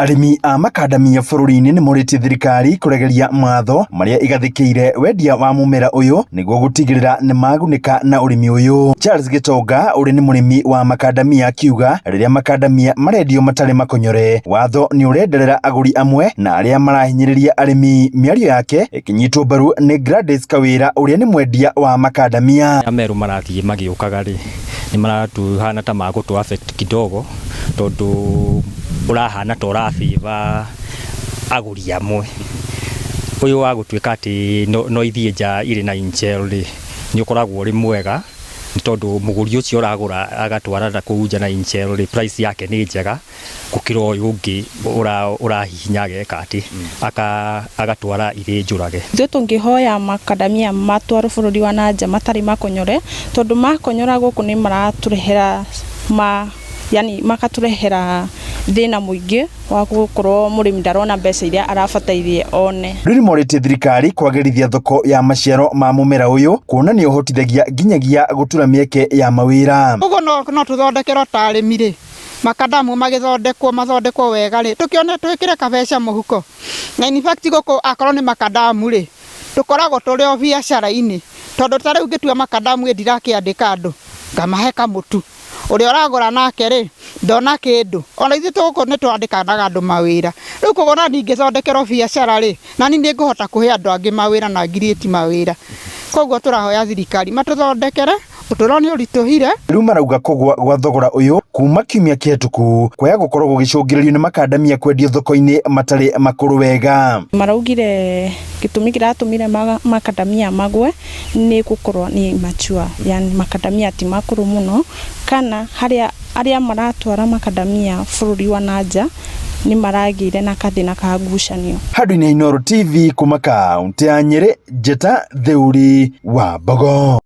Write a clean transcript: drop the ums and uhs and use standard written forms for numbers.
Arĩmi a makandamia bũrũri-inĩ nĩmorĩtie thirikari kũregeria mawatho marĩa ĩgathĩkĩire wendia wa mũmera ũyũ nĩguo gũtigĩrĩra nĩmagunĩka na ũrĩmi ũyũ. Charles Gĩtonga ũrĩa nĩ mũrĩmi wa makandamia akiuga rĩrĩa makandamia marendio matarĩ makonyore watho nĩũrenderera agũri amwe na arĩa marahinyĩrĩria arĩmi. Mĩario yake ĩkĩnyitwo mbaru nĩ Gladys Kawĩra ũrĩa nĩ mwendia wa makandamia. Arĩa merũ marathiĩ magĩũkaga rĩ, nĩ maratuhana ta magũtũ affect kidogo tondũ ũrahana ta ũra favor agũri amwe. Ũyũ wa gũtuĩka atĩ no ithiĩ nja irĩ na in shell rĩ, nĩ ũkoragwo ũrĩ mwega nĩ tondũ mũgũri ũcio ũragũra agatwara na kũu nja na in shell rĩ, price yake nĩ njega gũkĩra ũyũ ũngĩ ũrahihinya ageka atĩ, agatwara irĩ njũrage. Ithuĩ tũngĩhoya makandamia matwarwo bũrũri wa na nja matarĩ makonyore, tondũ makonyora gũkũ nĩ maratũrehera ma yani makatũrehera thĩna mũingĩ wa gũkorwo mũrĩmi ndarona mbeca iria arabatairie one. Rĩu nĩmorĩtie thirikari kwagĩrithia thoko ya maciaro ma mũmera ũyũ kuona nĩ ũhotithagia nginyagia gũtura mĩeke ya mawĩra. Ũguo no tũthondekerwo ta arĩmi rĩ, makadamu magĩthondekwo mathondekwo wega rĩ, tũkĩone twĩkĩre kabeca mũhuko. Na in fact gũkũ akorwo nĩ makadamu rĩ, tũkoragwo tũrĩ o biacara-inĩ, tondũ ta rĩu ngĩtua makadamu ĩ ndirakĩandĩka andũ, ngamahe kamũtu. Ũrĩa ũragũra nake rĩ, ndona kĩndũ. Ona ithuĩ gũkũ nĩ twandĩkanaga andũ mawĩra. Rĩu koguo ona niĩ ingĩthondekerwo biacara rĩ, nani nĩ ngũhota kũhe andũ angĩ mawĩra na ngiriĩti mawĩra. Koguo tũrahoya thirikari matũthondekere, ũtũũro nĩ ũritũhire. Rĩu marauga kũgũa gwa thogora ũyũ kuma kiumia kĩhetũku kwaya gũkorwo gũgĩcũngĩrĩrio nĩ makandamia kwendio thoko-inĩ matarĩ makũrũ wega. Maraugire gĩtũmi kĩratũmire makandamia magwe nĩ gũkorwo nĩ immature, yani makandamia ti makũrũ mũno, kana harĩa arĩa maratwara makandamia bũrũri wa na nja nĩ maragĩire na gathĩna ka ngucanio. Handũ-inĩ ha Inooro TV kuma kaũntĩ ya Nyĩrĩ, Njĩta Theuri wa Mbogo.